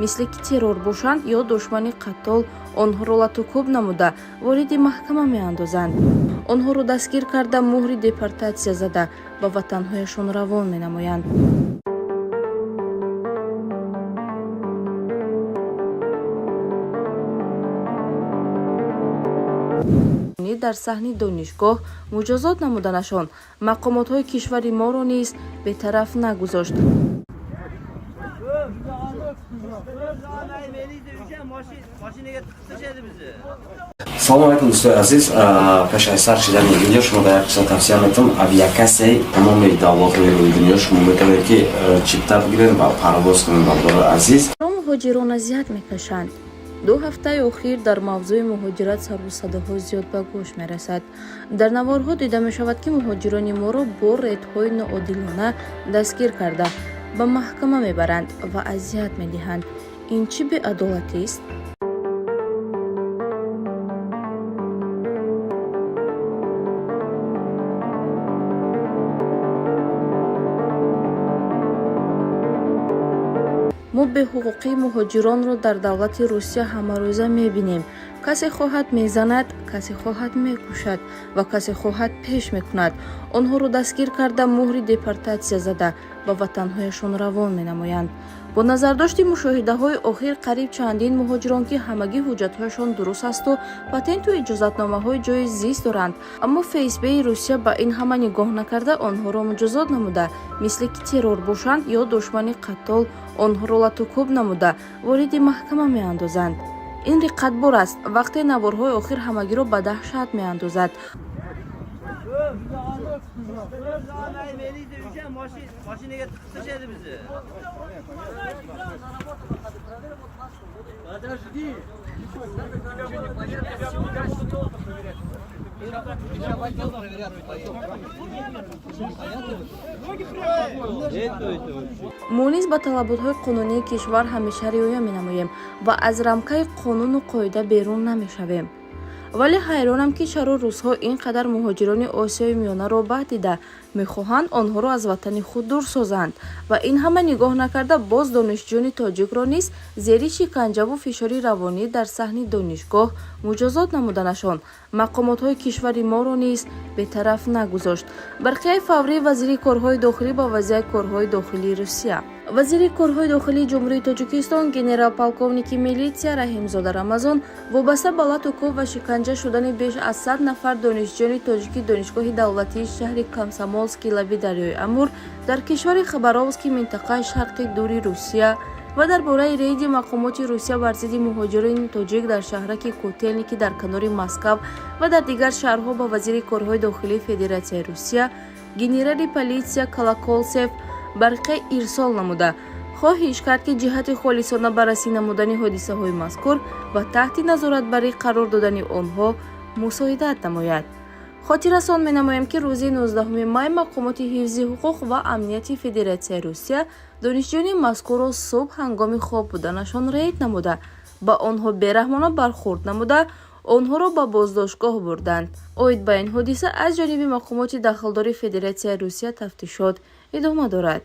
Мисле ки террор бошанд ё душмани қаттол, онҳоро латукӯб намуда, вориди маҳкама меандозанд. Онҳоро дастгир карда, муҳри депортатсия зада, ба ватанҳояшон равон менамоянд. Дар саҳни донишгоҳ муҷозот намуданашон мақомотҳои кишвари моро низ бетараф нагузошт. Салому алайкум, дӯстои азиз. Пеш аз сар шидани видео шумо дар як чиза тавсия метавон: авиакассаи тамоми давлатҳои рӯи дунё шумо метавонед, ки чипта бигиред ва парвоз кунед, бародарои азиз. Муҳоҷирон азият мекашанд. 2 ҳафтаи охир дар мавзӯи муҳоҷират сару садоҳо зиёд ба гӯш мерасад. Дар наворҳо дида мешавад, ки муҳоҷирони моро бо рейдҳои ноодилона дастгир карда, ба маҳкама мебаранд ва азият медиҳанд. Ин чӣ беадолатист? Мо беҳуқуқии муҳоҷиронро дар давлати Русия ҳамарӯза мебинем. Касе хоҳад мезанад, касе хоҳад мекушад ва касе хоҳад пеш мекунад. Онҳоро дастгир карда, муҳри депортатсия зада, ба ватанҳояшон равон менамоянд. Бо назардошти мушоҳидаҳои охир, қариб чандин муҳоҷирон, ки ҳамагӣ ҳуҷҷатҳояшон дуруст асту патенту иҷозатномаҳои ҷойи зист доранд, аммо ФСБи Русия ба ин ҳама нигоҳ накарда, онҳоро муҷозот намуда, мисле ки террор бошанд ё душмани қаттол, онҳоро латукӯб намуда, вориди маҳкама меандозанд. Ин риққатбор аст, вақте наворҳои охир ҳамагиро ба даҳшат меандозад. Мо низ ба талаботҳои қонунии кишвар ҳамеша риоя менамоем ва аз рамкаи қонуну қоида берун намешавем. Вале ҳайронам, ки чаро русҳо ин қадар муҳоҷирони Осиёи Миёнаро бад дида, мехоҳанд онҳоро аз ватани худ дур созанд ва ин ҳама нигоҳ накарда, боз донишҷӯёни тоҷикро низ зери шиканҷаву фишори равонӣ дар саҳни донишгоҳ муҷозот намуданашон мақомотҳои кишвари моро низ бетараф нагузошт. Барқияи фаврии вазири корҳои дохилӣ ба вазири корҳои дохилии Русия. Вазири корҳои дохилии Ҷумҳурии Тоҷикистон, генерал-полковники милитсия Раҳимзода Рамазон вобаста ба лату кӯб ва шиканҷа шудани беш аз 100 нафар донишҷӯёни тоҷики Донишгоҳи давлатии шаҳри Комсомолски лаби дарёи Амур дар кишвари Хабаровски, минтақаи Шарқи Дури Русия, ва дар бораи рейди мақомоти Русия бар зидди муҳоҷирони тоҷик дар шаҳраки Котелники дар канори Москав ва дар дигар шаҳрҳо ба вазири корҳои дохилии Федератсияи Русия, генерали политсия Колоколсев барқия ирсол намуда, хоҳиш кард, ки ҷиҳати холисона баррасӣ намудани ҳодисаҳои мазкур ва таҳти назоратбарӣ қарор додани онҳо мусоидат намояд. Хотиррасон менамоем, ки рӯзи 19 май мақомоти ҳифзи ҳуқуқ ва амнияти Федератсияи Русия донишҷӯёни мазкурро субҳ ҳангоми хоб буданашон рейд намуда, ба онҳо бераҳмона бархӯрд намуда, онҳоро ба боздоштгоҳ бурданд. Оид ба ин ҳодиса аз ҷониби мақомоти дахлдори Федератсияи Русия тафтишот идома дорад.